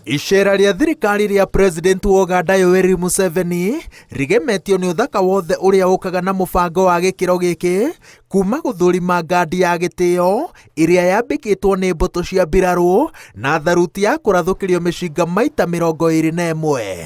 Icera rĩa thirikari rĩa President wa Uganda Yoweri Museveni rigemetio nĩ ũthaka wothe ũrĩa ũkaga na mũbango wa gĩkĩro gĩkĩ kuma gũthũrima ngandi ya gĩtĩo ĩrĩa yambĩkĩtwo nĩ mbũtũ cia mbirarũ na tharuti ya kũrathũkĩrio mĩcinga maita 21.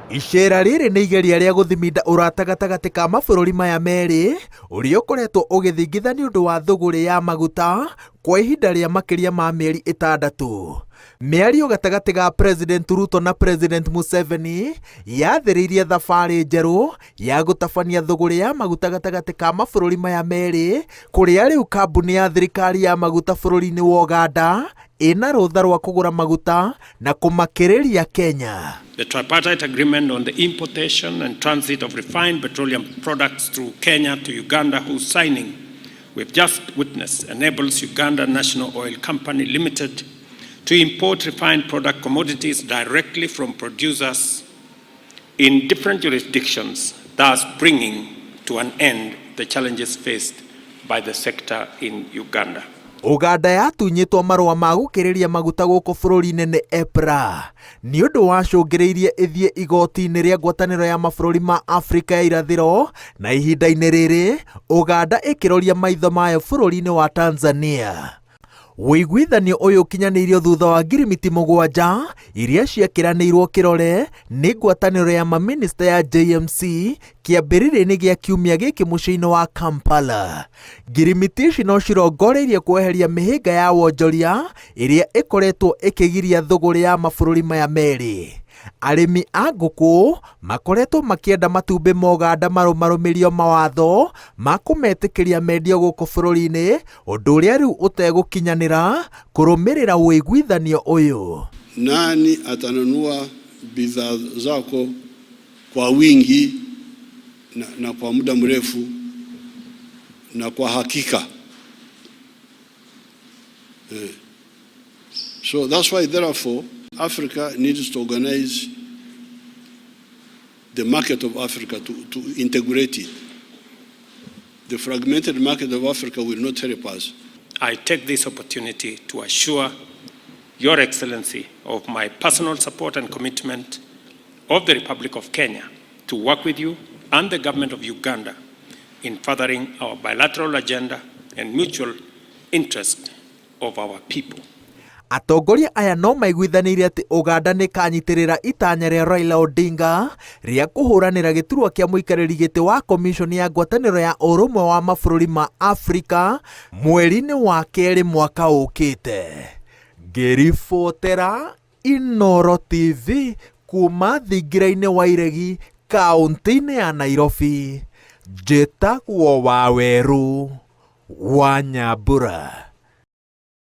Icera rĩrĩ nĩ igeria rĩa gũthiminda ũrata gatagatĩ ka mabũrũri maya merĩ ũrĩa ũkoretwo ũgĩthingitha nĩ ũndũ wa thũgũrĩ ya maguta kwa ihinda rĩa makĩria ma mĩeri ĩtandatũ. Mĩario gatagatĩ ga President Ruto na President Museveni yathĩrĩirie thabarĩ njerũ ya gũtabania thũgũrĩ ya maguta gatagatĩ ka mabũrũri maya merĩ kũrĩa rĩu kambuni ya thirikari ya maguta bũrũri-inĩ wa Uganda ĩna rũtha rwa kũgũra maguta na kũmakĩrĩria Kenya. The tripartite agreement on the importation and transit of refined petroleum products through Kenya to Uganda, whose signing we've just witnessed, enables Uganda National Oil Company Limited to import refined product commodities directly from producers in different jurisdictions, thus bringing to an end the challenges faced by the sector in Uganda. Uganda yatunyĩtwo marũa ma gũkĩrĩria maguta gũkũ bũrũri-inĩ nĩ EPRA nĩ ũndũ wacũngĩrĩirie ĩthiĩ igoti-inĩ rĩa ngwatanĩro ya mabũrũri ma Afrika ya irathĩro na ihinda-inĩ rĩrĩ Uganda ĩkĩroria maitho mayo bũrũri-inĩ wa Tanzania. Ũiguithanio ũyũ ũkinyanĩirio thutha wa ngirimiti 7 iria ciekĩranĩirwo kĩrore nĩ ngwatanĩro ya mamĩnĩsta ya JMC kĩambĩrĩria-inĩ gĩa kiumia gĩkĩ mũciĩ-inĩ wa Kampala. Ngirimiti ici no cirongoreirie kweheria mĩhĩnga ya wonjoria ĩrĩa ĩkoretwo ĩkĩgiria thũgũrĩ ya mabũrũri maya merĩ. Arĩmi a ngũkũ makoretwo makĩenda matumbĩ ma Uganda marũmarũmĩrio mawatho ma kũmetĩkĩria mendio gũkũ bũrũri-inĩ, ũndũ ũrĩa rĩu ũtegũkinyanĩra kũrũmĩrĩra ũiguithanio ũyũ. Nani atanunua bidhaa zako kwa wingi na kwa muda mrefu na kwa hakika? So that's why, therefore, Africa needs to organize the market of Africa to integrate it. The fragmented market of Africa will not help us. I take this opportunity to assure Your Excellency of my personal support and commitment of the Republic of Kenya to work with you and the government of Uganda in furthering our bilateral agenda and mutual interest of our people. Atongoria aya no maiguithanĩirie atĩ Uganda nĩ ĩkanyitĩrĩra itanya rĩa Raila Odinga rĩa kũhũranĩra gĩturwa kĩa mũikarĩri gĩtĩ wa komiconi ya ngwatanĩro ya ũrũmwe wa mabũrũri ma Afrika mweri-inĩ wa kerĩ mwaka ũkĩte. Ngĩribotera Inooro TV kuma thingira-inĩ wa Iregi kaũntĩ-inĩ ya Nairobi, njĩtagwo Wawerũ wa Nyambura.